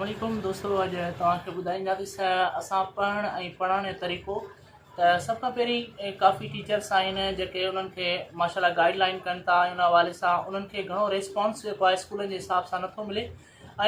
عليڪم دوستو اڄ توهان کي ٻڌائينداسين ته اسان پڙهڻ ۽ پڙهائڻ جو طريقو ته سڀ کان پهرين ڪافي ٽيچرس آهن جيڪي انهن کي ماشاء الله گائيڊ لائن ڪن ٿا ۽ ان حوالي سان انهن کي گهڻو ريسپانس جيڪو آهي اسڪولن جي حساب سان نٿو ملي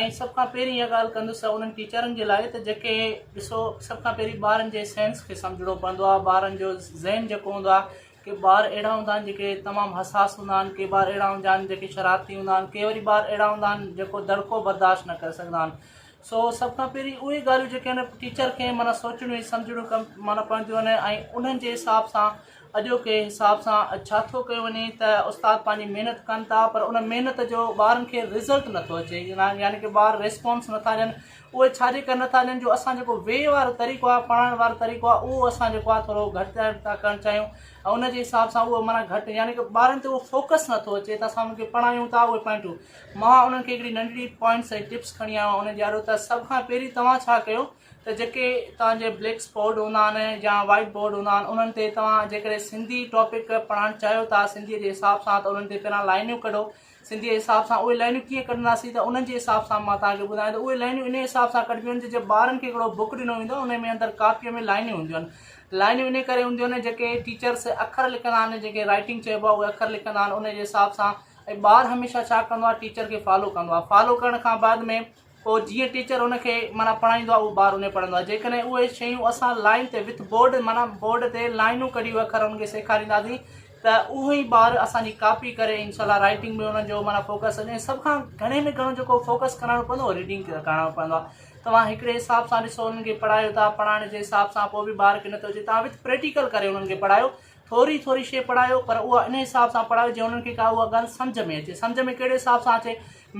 ۽ سڀ کان پهرين اها ڳالهه ڪندس انهن ٽيچرن جي لاء ته جيڪي ڏسو سڀ کان پهرين ٻارن جي سينس کي سمجهڻو پوندو آهي ٻارن جو ذهن جيڪو هوندو آهي ڪي ٻار اهڙا هوندا آهن جيڪي تمام حساس هوندا آهن، ڪي ٻار اهڙا هوندا آهن جيڪي شرارتي هوندا آهن، ڪي وري ٻار اهڙا هوندا آهن جيڪو دڙڪو برداشت نه ڪري سگهندا آهن. سو سڀ کان پهرين اهي ڳالهيون جيڪي آهن ٽيچر کي معنيٰ سوچڻيون ۽ سمجهڻيون ڪم معنيٰ پونديون آهن ۽ انهن جي حساب سان اڄوڪي حساب سان ڇا ٿو ڪيو وڃي ته استاد پنهنجي محنت ڪن ٿا پر ان محنت جو ٻارن کي رزلٽ نٿو اچي يعني ڪي ٻار ريسپانس نٿا ڏين اهي ڇا جي ڪري نٿا ڏين جو اسان جيڪو وي وارو طريقو آهي پڙهائڻ وارو طريقو آهي اهو اسان جيڪو آهي ٿورو گهٽ ٿا ڪرڻ چاهيون ۽ ان جي حساب سان اهو معنيٰ گهٽ يعني ڪي ٻارن تي اهو فوڪس نٿو اچي ته اسان انهن کي پڙهايون ٿا اهي پوائنٽون مان انهن کي هڪڙي ننڍڙي پوائنٽس ۽ ٽپس کڻي آيو آهيان انهن جي آڏو ته سڀ کان پهرين توهان ڇا ڪيو ته جيڪي توهان جي بليڪس بورڊ هوندا آهن يا وائيٽ بورڊ هوندا آهن انهن تي توهان جيڪڏهن سنڌي ٽاپڪ پڙهائڻ چاهيو ٿا سنڌي جي حساب سان ته انهن تي پهريان لائنيون ڪڍو سنڌيء جي حساب سان اهي لائنيون ڪيئن ڪڍنداسين ته انهن جي حساب سان مان توهان کي ٻڌايان ته اهي لائنيون انهيء حساب سان ڪڍبيون آهن جيئن ٻارن کي هڪڙو بڪ ڏنو ويندو آهي ان ۾ اندر ڪاپيء ۾ لائنيون هونديون آهن لائنيون انهيء ڪري هونديون آهن جيڪي ٽيچرس اکر لکندا آهن جيڪي رائٽنگ چئبو آهي اهي اکر لکندا آهن ان جي حساب سان ۽ ٻار هميشه ڇا ڪندو آهي ٽيچر کي فالو ڪندو آهي فالو ڪرڻ کان بعد ۾ پوء جيئن ٽيچر ان کي معنيٰ پڙهائيندو آهي اهو ٻار انهي پڙهندو آهي جيڪڏهن اهي شيون اسان لائين تي وٿ بورڊ معنيٰ بورڊ تي لائنون ڪڍي اهي اکر انهن کي سيکارينداسين ته اهو ئي ٻار اسان جي ڪاپي ڪري انشاء الله رائٽنگ ۾ انهن جو معنيٰ فوڪس ۽ سڀ کان گهڻي ۾ گهڻو جيڪو فوڪس ڪرائڻو پوندو اهو ريڊنگ ڪرائڻو پوندو آهي توهان هڪڙي حساب سان ڏسو انهن کي پڙهايو ٿا پڙهائڻ جي حساب سان پوء به ٻار کي نٿو اچي توهان وٿ پريڪٽيڪل ڪري انهن کي پڙهايو ٿوري ٿوري شيء پڙهايو پر اها ان حساب سان پڙهايو جيئن انهن کي ڪا اها ڳالهه سمجهه ۾ اچي. سمجهه ۾ ڪهڙي حساب سان اچي؟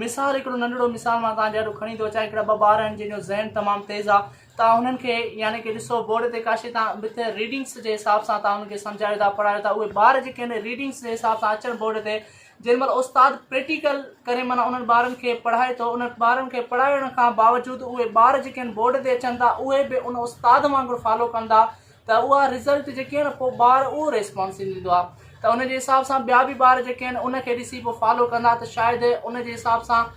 مثال هڪڙو ننڍڙو مثال مان توهان جي آڏو کڻي ٿو اچان هڪڙا ٻه ٻار آهن جن جو ذهن تمام تيز آهي توهان انهن کي يعني ڪي ڏسو بورڊ تي ڪا شيء توهان وٿ ريڊنگس جي حساب سان توهان انهن کي سمجهايو ٿا پڙهايو ٿا اهي ٻار جيڪي آهن ريڊنگس جي حساب سان اچن بورڊ تي جنهن مهل استاد پريڪٽيڪل ڪري معنيٰ انهن ٻارن کي پڙهائي ٿو انهن ٻارن کي پڙهائڻ کان باوجود اهي ٻار جيڪي آهن بورڊ تي اچن ٿا اهي به ان استاد وانگر فالو ڪن ٿا ته اها رزلٽ جيڪي آهي نه پوء ٻار اهو ريسپانس ڏيندو آهي ته ان جي حساب سان ٻيا به ٻار جيڪي آهن ان کي ڏسي پوء فالو ڪندا ته شايد ان جي حساب سان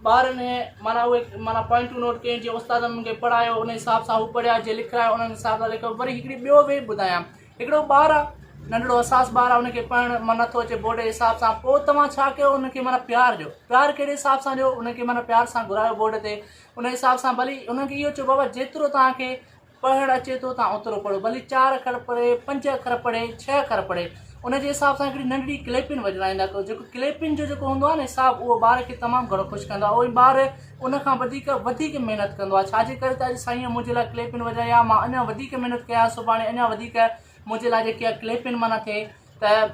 ٻارن معنيٰ اهي معنيٰ پوائنٽون نوٽ ڪيون جيئن استادن انهن کي پڙهايو ان حساب سان هو پڙهيا جي لکرايو انهن حساب سان لکيو وري هڪڙي ٻيو به ٻڌايان هڪڙو ٻار آهي ننڍڙو حساس ٻار آهي ان کي پڙهڻ معنيٰ نٿو اچي بورڊ جي حساب سان پوء توهان ڇا ڪيو ان کي معنيٰ پيار ڏيو پيار ڪهڙي حساب سان ڏيو ان کي معنيٰ پيار سان گهرايو بورڊ تي ان حساب سان ڀلي انهن کي اهو چئو بابا جيترو توهان کي پڙهڻ اچي ٿو تان اوترو پڙهو ڀلي چار اکر پڙهي پنج اکر پڙهي ڇهه اکر پڙهي ان جي حساب سان هڪڙي ننڍڙي ڪليپن وڄرائيندا ڪيو جيڪو ڪليپن جو جيڪو هوندو آهي نه حساب اهو ٻار کي تمام گهڻو خوش ڪندو آهي اهو ٻار ان کان وڌيڪ وڌيڪ محنت ڪندو آهي ڇا جي ڪري ته اڄ سائين منهنجي لاء ڪليپن وڄائي آهي مان اڃا وڌيڪ محنت ڪيان سڀاڻي اڃا وڌيڪ منهنجي لاء جيڪي آهي ڪليپن معنيٰ ٿئي ته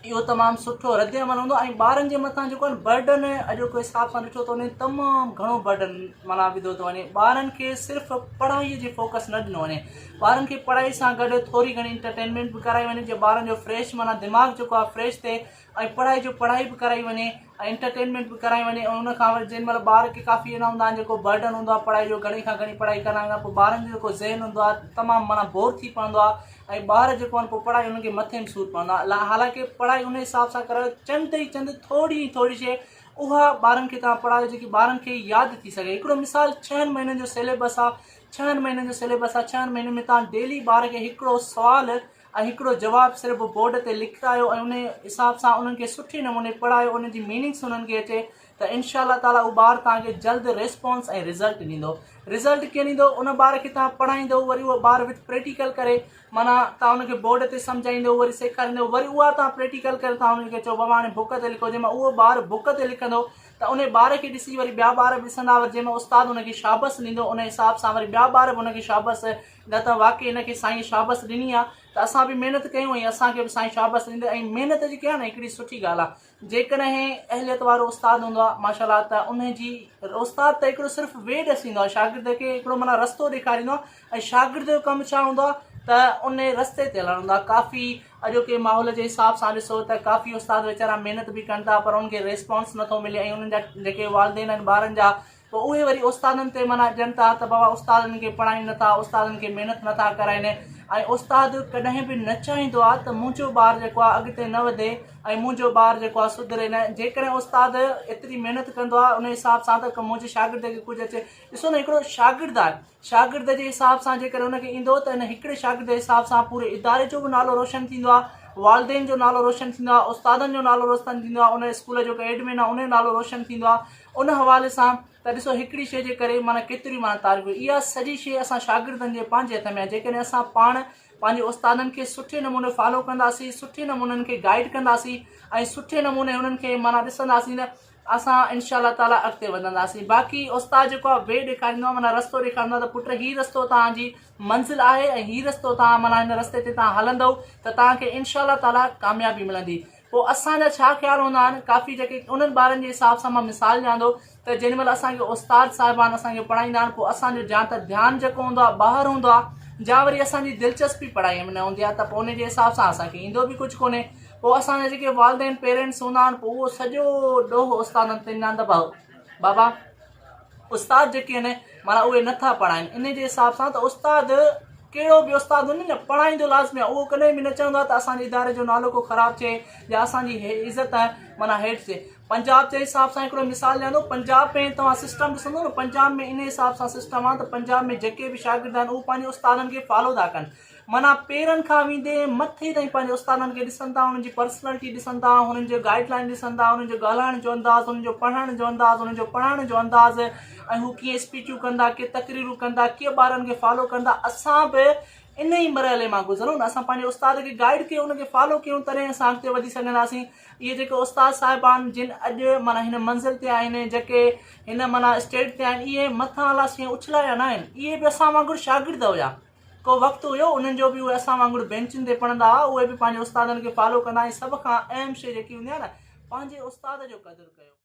اهو تمام سٺو رد عمل هوندو ۽ ٻارن جي مٿان جيڪو آهي برڊن اڄوڪي حساب سان ڏٺو ٿو وڃي تمام گهڻو برڊن معنيٰ وڌو ٿو وڃي ٻارن کي صرف پڙهائي جي فوڪس نه ڏنو وڃي ٻارن کي پڙهائي سان گڏ ٿوري گهڻي انٽرٽينمينٽ به ڪرائي وڃي جي ٻارن جو فريش معنيٰ دماغ جيڪو آهي فريش ٿئي ۽ پڙهائي جو پڙهائي به ڪرائي وڃي ۽ انٽرٽينمينٽ به ڪرائي وڃي ۽ ان کان وري جنهن مهل ٻار کي ڪافي اهڙا هوندا آهن جيڪو برڊن هوندو آهي پڙهائي جو گهڻي کان گهڻي پڙهائي ڪرائي ويندا پوء ٻارن جو جيڪو ذهن هوندو آهي تمام معنيٰ بور ٿي پوندو آهي ۽ ٻار جيڪو آهن پوء پڙهائي انهن کي مٿي ۾ سور پوندو آهي حالانڪه پڙهائي ان حساب سان ڪرايو چند ئي چند ٿوري ئي ٿوري شيء اها ٻارن کي توهان پڙهايو جيڪي ٻارن کي ياد ٿي سگهي هڪڙو مثال ڇهن مهينن جو سيليبس آهي ڇهن مهينن جو سيليبس آهي ڇهن مهينن ۾ توهان ڊيلي ٻار کي هڪڙو سوال ۽ هڪڙو جواب صرف بورڊ تي لکرايو ۽ انهي حساب سان انهن کي سٺي نموني پڙهايو انهن جي ميننگس انهن کي اچي ته انشاء الله تعالي اهو ٻار توهان کي جلد ريسپانس ۽ رزلٽ ڏيندو رزلٽ ڪيئن ڏيندو ان ٻار کي توهان پڙهائيندو وري اهو ٻار وٿ پريڪٽيڪل ڪري معنيٰ توهان ان کي بورڊ تي سمجهائيندو وري سيکاريندو وري اها توهان پريڪٽيڪل ڪري توهان ان کي چئو بابا هاڻي بڪ تي لکو جنهن مهل اهو ٻار بڪ تي لکندو ته انهي ٻار کي ڏسي وري ٻيا ٻار به ڏسندا وري جنهن مهل استاد ان کي شابس ڏيندو ان حساب سان وري ٻيا ٻار به ان کي شابس نه ته واقعي هن کي سائين شابس ڏني آ ته اسان به محنت ڪيون ۽ اسان کي به سائين شابس ڏيندي ۽ محنت جيڪي آ نه هڪڙي سٺي ڳالهه آ جيڪڏهن اهليت وارو استاد هوندو آ ماشاء الله ته ان جي استاد ته هڪڙو صرف وي ڏسيندو آ شاگرد کي هڪڙو معنيٰ رستو ڏيکاريندو آ ۽ شاگرد جو ڪم ڇا هوندو آ ته ان رستي تي هلڻ هوندو آ ڪافي اڄوڪي ماحول جي حساب سان ڏسو ته ڪافي استاد ويچارا محنت به ڪن ٿا پر انهن کي ريسپانس نٿو ملي ۽ انهن جا جيڪي والدين آهن ٻارن جا پوء اهي وري استادن تي معنيٰ ڏين ٿا ته بابا استاد انهن کي پڙهائين نٿا، استاد انهن کي محنت نٿا ڪرائين ۽ استاد ڪڏهن به نه چاهيندو آهي ته منهنجو ٻار جيڪو آهي اڳتي نه وڌي ۽ منهنجو ٻار جيڪو آهي سڌري نه جيڪڏهن استاد ايتري محنت ڪندو آهي ان حساب سان ته منهنجي شاگرد کي ڪجهه اچي ڏسو نه هڪڙو شاگرد آهي شاگرد جي حساب سان جيڪڏهن ان کي ايندو ته ان هڪڙي شاگرد جي حساب سان پوري اداري جو به نالو روشن ٿيندو آهي والدين جو نالو روشن ٿيندو آهي استادن جو نالو روشن ٿيندو آهي ان اسڪول جو ايڊمن آهي ان جو نالو روشن ٿيندو آهي ان حوالي سان ته ڏسو هڪڙي شيء جي ڪري معنيٰ ڪيتريون معنيٰ تعريفون اها سڄي شيء اسان شاگردن جي پنهنجي هٿ ۾ آهي جيڪڏهن اسان پاڻ پنهنجي استادن کي سٺي نموني فالو ڪنداسين سٺي نموني انهن کي گائيڊ ڪنداسين ۽ سٺي نموني انهن کي معنيٰ ڏسنداسين ته اسان انشاء الله تعالٰي اڳتي وڌنداسين باقي استاد جيڪو آهي وي ڏيکاريندو آهي معنيٰ رستو ڏيکاريندو آهي ته پٽ هي رستو توهان جي منزل آهي ۽ هي رستو توهان معنيٰ هن رستي تي توهان هلندؤ ته توهان کي انشاء الله تعالٰي ڪاميابي ملندي پوء اسان جا ڇا خيال هوندا آهن ڪافي جيڪي انهن ٻارن جي حساب سان مان مثال ڏيان ٿو ته جيڏي مهل اسان کي استاد صاحبان اسان کي پڙهائيندا آهن پوء اسان جو جا ته ڌيان جيڪو هوندو آهي ٻاهر هوندو آهي جا وري اسان جي دلچسپي پڙهائي ۾ نه هوندي آهي ته پوء ان جي حساب سان اسان کي ايندو به ڪجهه ڪونهي پوء اسان جا جيڪي والدين پيرنٽس هوندا آهن پوء اهو سڄو ڏوهه استادن تي ڏيندا آهن ته بابا استاد جيڪي آهن معنيٰ اهي نٿا پڙهائين ان جي حساب سان ته استاد ڪهڙو به استاد هجي نه پڙهائيندو لازمي آهي اهو ڪڏهن به نه چوندو آهي ته اسان جي اداري جو نالو ڪو خراب ٿئي يا اسان جي عزت معنيٰ هيٺ ٿئي پنجاب جي حساب سان هڪڙو مثال ڏيان ٿو پنجاب ۾ توهان سسٽم ڏسندو نه پنجاب ۾ ان حساب سان سسٽم آهي ته پنجاب ۾ جيڪي به شاگرد آهن اهو پنهنجي استادن کي فالو ٿا ڪن معنيٰ پيرن کان ويندي مٿي تائين پنهنجي استادن کي ڏسن ٿا، انهن جي پرسنلٽي ڏسن ٿا، انهن جو گائيڊ لائين ڏسن ٿا، انهن جو ڳالهائڻ جو انداز، انهن جو پڙهڻ جو انداز، انهن جو پڙهائڻ جو انداز ۽ هو ڪيئن اسپيچون ڪن ٿا، ڪيئن تقريرون ڪن ٿا، ڪيئن ٻارن کي فالو ڪن ٿا، اسان به ان ئي مرحلي مان گذرون، اسان پنهنجي استاد کي گائيڊ ڪيون، ان کي فالو ڪيون تڏهن اسان اڳتي وڌي سگهنداسين. اهي جيڪي استاد صاحبان جن اڄ معنيٰ هن منزل تي آهن، جيڪي هن معنيٰ اسٽيٽ تي آهن، اهي مٿان الله سائين اڇلايا ناهن، اهي به اسان وانگر شاگرد هيا. ڪو وقت هيو انهن جو به اهي اسان وانگر بينچن تي پڙهندا هئا اهي به پنهنجي استادن کي فالو ڪندا ۽ سڀ کان اهم شي جيڪي هوندي آهي نه پنهنجي استاد جو قدر ڪيو.